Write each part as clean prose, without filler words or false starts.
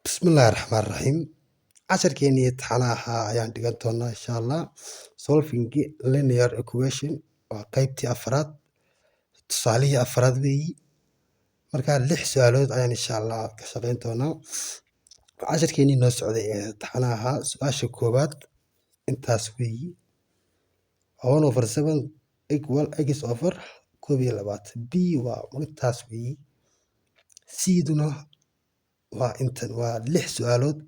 Bismillahi Raxmaani Raxiim. Casharkeenii imtixaanaha ahaa ayaan dhigan doonaa, insha Allah. Solving linear equation waa qaybtii afraad, tusaalihii afraad weeyi. Marka lix su'aalood ayaan, insha Allah, ka shaqeyn doonaa. Casharkeenii noo socday ee imtixaanaha ahaa, su-aasha koowaad intaas weeyi. 1 over 7 equal x over 21. B waa intaas weeyi. C-duna waa intan. Waa lix su'aalood,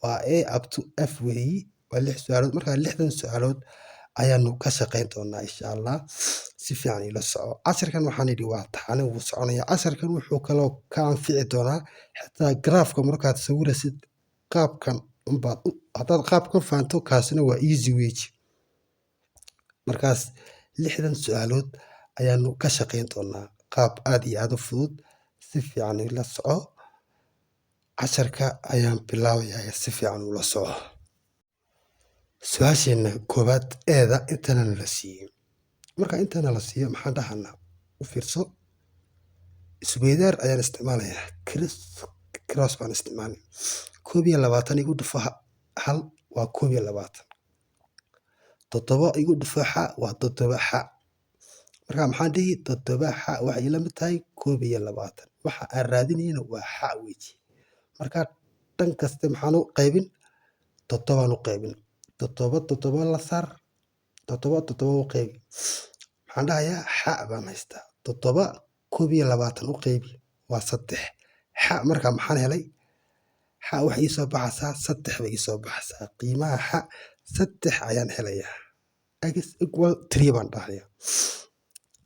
waa A up to F weeyi. Waa lix su'aalood. Marka lixdan su'aalood ayaanu ka shaqeyn doonaa, insha Allah. Si fiican ila soco casharkan. Waxaan idhi waa taxane, wuu soconaya casharkan. Wuxuu kaloo ka anfici doonaa xitaa graafka markaad sawiraysid. Qaabkan unbaad haddaad qaabkan fahanto, kaasina waa easy weji. Markaas lixdan su'aalood ayaanu ka shaqeyn doonaa qaab aad iyo aad u fudud. Si fiican ila soco, casharka ayaan bilaabayaa. Si fiican ula soco. Su-aasheena koowaad eeda intana la siiyey. Marka intana la siiyo, maxaan dhahanaa? U fiirso, isweydaar ayaan isticmaalayaa, criss cross baan isticmaalay. 21 igu dhufo hal waa 21. Toddoba igu dhufo xa waa toddoba xa. Marka maxaan dhihi? Toddoba xa waxay ila mid tahay 21. Waxa aan raadinayna waa xa weji. Marka dhan kaste maxaan u qaybin? Toddobaan u qaybin. Toddoba toddoba la saar, toddoba toddoba u qaybi. Maxaan dhahayaa? Xa baan haystaa. Toddoba 21 u qaybi waa saddex. Xa marka maxaan helay? Xa waxay ii soo baxaysaa saddex bay ii soo baxaysaa. Qiimaha xa saddex ayaan helayaa. X equal three baan dhahayaa.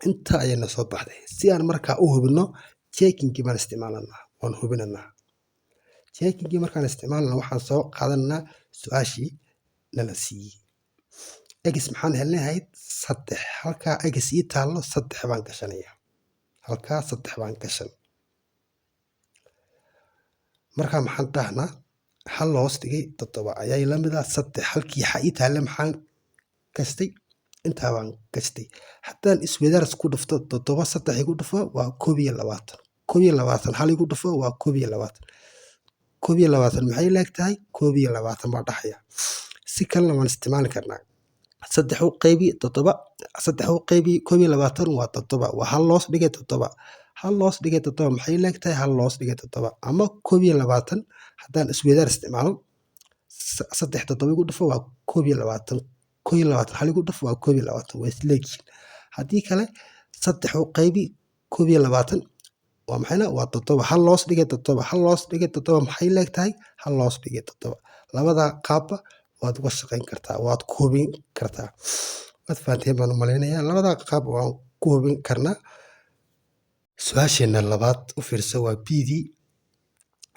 Inta ayayna soo baxday. Si aan markaa u hubino, checkingii baan isticmaalanaa, waan hubinanaa. Checkingii markaan isticmaalna, waxaan soo qaadanaa su-aashii nala siiyey. X maxaan helnahayd? Saddex. Halkaa x ii taallo saddex baan gashanaya. Halkaa saddex baan gashan. Markaa maxaan dhahnaa? Hal hoos dhigay toddoba ayay la mid ah saddex. Halkii xa ii taalle maxaan gastay? Intaa baan gastay. Haddaan isweydaars ku dhufto, toddoba saddex igu dhufo waa 21. 21 hal igu dhufo waa 21. 21 maxay leeg tahay? 21 baa dhaxaya. Si kalena waan isticmaali karnaa. Saddex u qaybi toddoba, saddex u qaybi 21 waa toddoba. Waa hal loos dhigay toddoba. Hal loos dhigay toddoba maxay leeg tahay? Hal loos dhigay toddoba. Ama 21 haddaan isweydaar isticmaalo, saddex toddoba igu dhufo waa 21. 21 hal igu dhufo waa 21. Waa isleegyihiin. Haddii kale, saddex u qaybi 21 waa maxayna? Waa toddoba. Hal loos dhigay toddoba, hal loos dhigay toddoba maxay leeg tahay? Hal loos dhigay toddoba. Labada qaabba waad uga shaqayn kartaa, waad ku hubin kartaa. Waad fahanteen baan u malaynayaa. Labada qaab waan ku hubin karnaa. Su-aasheena labaad, u fiirso, waa B-d.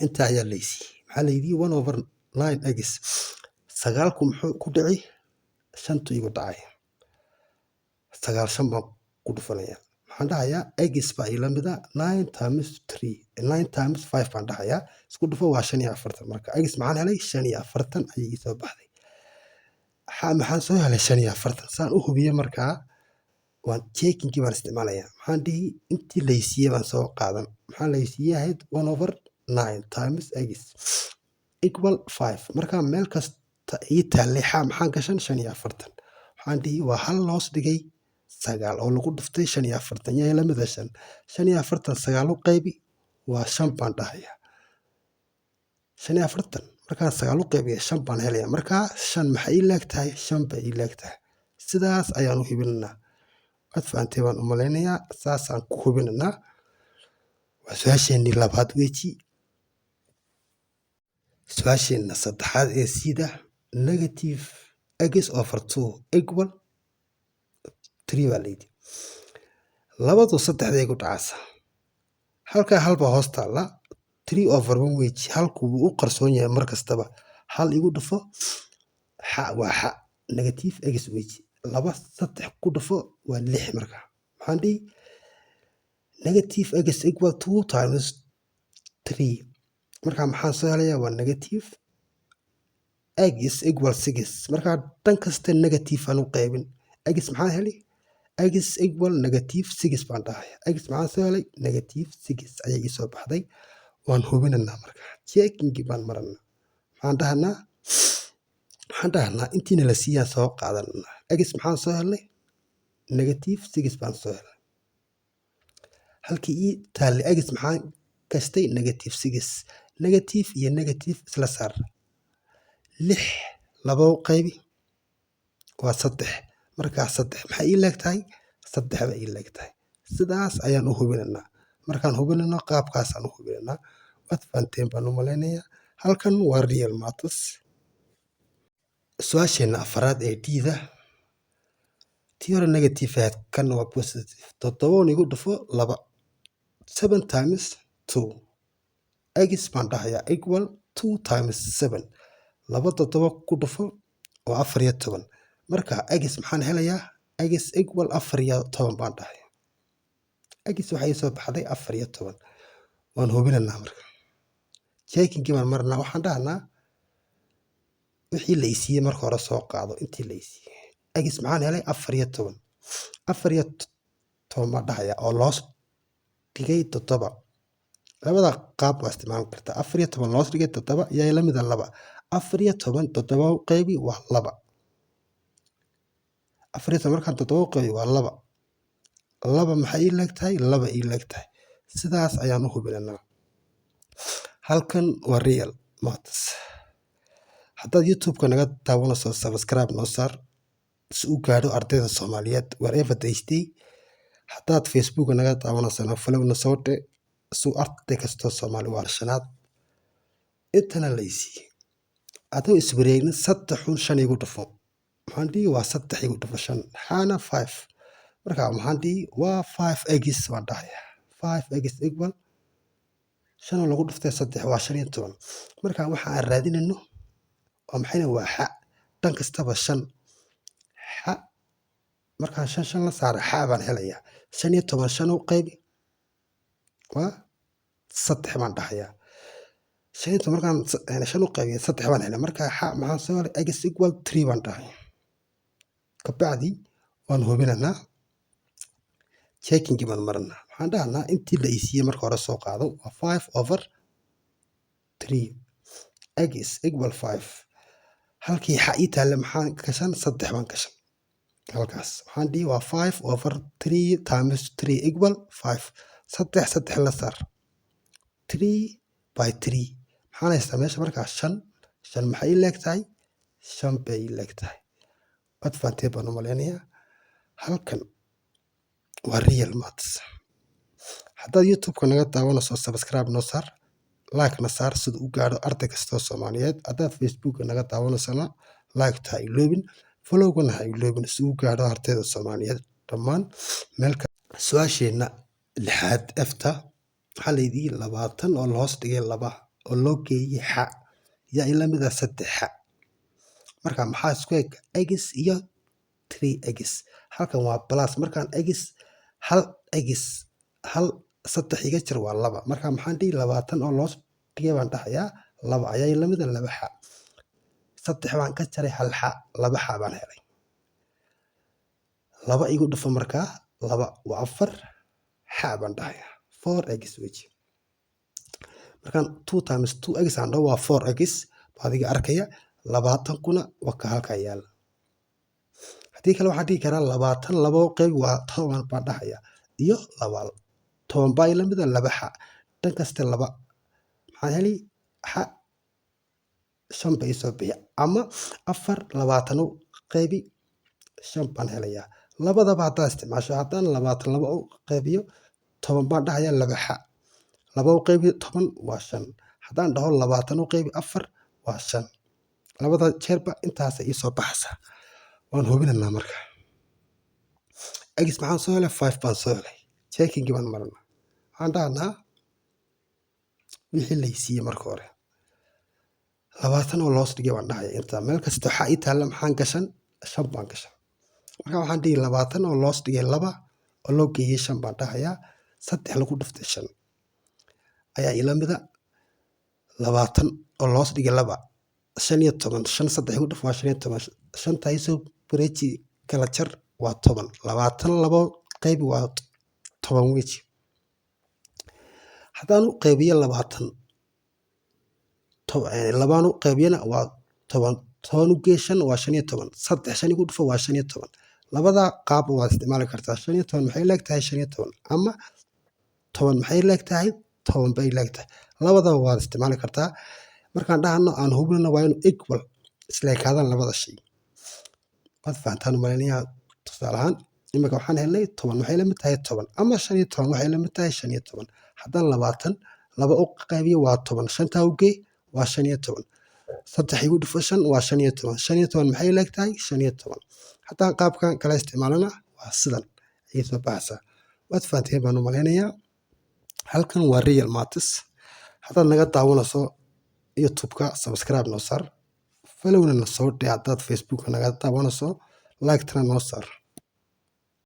Inta ayaa laysiiyey. Maxaa layidhi? 1 over 9 x. Sagaalku muxuu ku dhici? Shantu igu dhacay. Sagaal shan baan ku dhufanaya. Maxaan dhahayaa? X baa ila mid ah nine times three, nine times five baan dhahayaa. Isku dhufo waa 45. Marka x maxaan helay? 45 ayay ii soo baxday. Xa maxaan soo helay? 45. Saan u hubiye markaa, waan checkingii baan isticmaalayaa. Maxaan dhihi? Intii laysiiyey baan soo qaadan. Maxaa laysiiyey ahayd? 1 over 9 times x equal five. Marka meel kasta ii taallay xa maxaan gashan? 45. Waxaan dhihi waa hal loos dhigay sagaal oo lagu dhuftay 45. Yaa ila mid ah shan? 45 sagaal u qaybi waa shan baan dhahayaa. 45 markaan sagaal u qaybiyo, shan baan helayaa. Markaa shan maxay ii leeg tahay? Shan bay ii leeg tahay. Sidaas ayaan u hubinaynaa. Waad fahantay baan u malaynayaa. Saasaan ku hubinaynaa. Waa su-aasheenii labaad weji. Su-aasheena saddexaad ee sida negative x over two equal three baa layidhi. Labadu saddexday ku dhacaysa. Halkaa hal baa hoos taalla. Three over one weji. Halku wuu u qarsoon yahay mar kastaba. Hal igu dhufo xa waa xa, negative x weji. Laba saddex ku dhufo waa lix. Markaa maxaan dhihi? Negative x equal two times three. Markaa maxaan soo helayaa? Waa negative x equal six. Markaa dhan kasta negative aan u qaybin. X maxaan helay? X equal negative six baan dhahaya. X maxaan soo helay? Negative six ayay ii soo baxday. Waan hubinaynaa marka, checking baan maranaa. Maxaan dhahnaa? Waxaan dhahnaa intiina la siiyaan soo qaadanaa. X maxaan soo helnay? Negative six baan soo helnay. Halkii ii taallay x maxaan gastay? Negative six. Negative iyo negative isla saar. Lix laba u qaybi waa saddex. Markaa saddex maxay ii leeg tahay? Saddex bay ii leeg tahay. Sidaas ayaan u hubinaynaa. Markaan hubinayno, qaabkaasaan u hubinaynaa. Waad fahanteen baan u malaynayaa. Halkan waa Real Matters. Su-aasheena afaraad ee D-da, tii hore negative ahayd, kan waa positive. Toddoba un igu dhufo laba, seven times two. X baan dhahayaa equal two times seven. Laba toddoba ku dhufo waa 14. Marka x maxaan helayaa? X equal 14 baan dhahay. X waxay soo baxday 14. Waan hubinaynaa marka, checking baan marnaa. Waxaan dhahnaa wixii la isiiyey marka hore soo qaado. Intii la isiiyey x maxaan helay? 14. 14 baan dhahayaa oo loos dhigay toddoba. Labada qaab waa isticmaali kartaa. 14 loos dhigay toddoba yaa la mid ah laba. 14 toddoba u qaybi waa laba. 14 markaan toddoba u qaybi waa laba. Laba maxay ii leeg tahay? Laba ii leeg tahay. Sidaas ayaan u hubinaynaa. Halkan waa Real Matters. Haddaad YouTube-ka naga daawanayso, subscribe noo saar si uu gaadho ardayda Soomaaliyeed wherever they stay. Haddaad Facebook naga daawanaysana, follow na soo dhe si uu arday kastoo Soomaali waa shanaad. Intana la isiiyey adoo iswareegin, saddex un shan igu dhufo. Maxaan dhihi? Waa saddex igu dhufo shan, xaana five. Marka maxaan dhihi? Waa five x baan dhahayaa. Five x equal shan oo lagu dhuftay saddex waa 15. Marka waxa aan raadinayno waa maxayna? Waa xa. Dhan kastaba shan xa. Markaan shan shan la saaro, xa baan helayaa. 15 shan u qaybi waa saddex baan dhahayaa. 15 markaan shan u qaybiyo, saddex baan helay. Marka xa maxaan soo helay? X equal three baan dhahay. Kabacdi waan hubinaynaa, checking baan marinaa. Maxaan dhahnaa? Intii la isiiyey marka hore soo qaado. Waa five over three. X equal five. Halkii xa ii taale maxaan gashan? Saddex baan gashan halkaas. Waxaan dhihi waa five over three times three equal five. Saddex saddex la saar, three by three. Maxaan haystaa meesha markaa? Shan. Shan maxay ii leeg tahay? Shan bay ii leeg tahay. Waad fahanteen baan u malaynayaa. Halkan waa Real Maths. Haddaad YouTube-ka naga daawanayso, subscribe noo saar, like na saar sida u gaadho arday kastoo Soomaaliyeed. Haddaad Facebook naga daawanaysana, like ta ha iloobin, followgana ha iloobin si uu gaadho ardayda Soomaaliyeed dhammaan meel. Su-aasheenna lixaad F-ta waxaa layidhi 20 oo la hoos dhigay laba oo loo geeyey xa yaa ila mid ah saddex xa. Marka maxaa isku eg? X iyo three x. Halkan waa plus. Markaan x hal x hal saddex iga jir waa laba. Marka maxaan dhihi? 20 oo loos dhigay baan dhahayaa laba ayaa ila mid ah laba xa. Saddex baan ka jaray hal xa, laba xa baan helay. Laba igu dhufo markaa laba waa afar xa baan dhahayaa. Four x weji. Markaan two times two x aan dhaho waa four x. Adiga arkaya, 20 kuna waa ka halkaa yaala. Haddii kale waxaan dhihi karaa 20 labo qayb waa 10 baan dhahayaa iyo laba. 10 baa ila mid ah laba xa. Dhan kaste laba maxaan heli? Xa shan ba isoo bixi. Ama afar 20 u qaybi shan baan helayaa. Labadaba haddaad isticmaasho, haddaan 20 laba u qaybiyo, 10 baan dhahayaa laba xa. Laba u qaybi 10 waa shan. Haddaan dhaho 20 u qaybi afar waa shan. Labada jeerba intaasay iisoo baxaysaa. Waan hubinaynaa marka. X maxaan soo helay? Five baan soo helay. Checking baan marinaa. Waxaan dhahnaa wixii laysiiyey marka hore, 20 oo loos dhigay baan dhahaya. Inta meel kasta waxaa ii taalla maxaan gashan? Shan baan gashan. Marka waxaan dhihi 20 oo loos dhigay laba oo loo geeyey shan baan dhahayaa. Saddex lagu dhuftay shan ayaa ila mida 20 oo loos dhigay laba, 15. Shan saddex igu dhuf waa 15. Shanta isoo bareeji, kala jar waa 10. 20 labo qayb waa 10 weji. Haddaan Haddaan u qaybiyo 20, labaan u qaybiyana waa 10. 10 u gee 5 waa 15. Saddex shan igu dhufo waa 15. Labada qaab waad isticmaali kartaa. 15 maxay leeg tahay 15, ama 10 maxay leeg tahay 10 bay leeg tahay. Labadaba waad isticmaali kartaa. Markaan dhahano aan hubinno, waa inuu equal isleekaadaan labada shay. Waad fahantaan malaynayaa. Tusaale ahaan, imika waxaan helnay 10 waxay la mid tahay 10, ama 15 waxay la mid tahay 15. Haddaan 20 laba u qaybiyo waa 10. Shantaa u gee waa 15. Saddex igu dhufo shan waa 15. 15 maxay leeg tahay 15? Haddaan qaabkan kala isticmaalana, waa sidan ayay soo baxaysaa. Waad fahanteen baan u malaynayaa. Halkan waa Real Maths. Haddaad naga daawanayso YouTube-ka, subscribe noo saar, followna na soo dheh. Haddaad Facebook naga daawanayso, like-tana noo saar.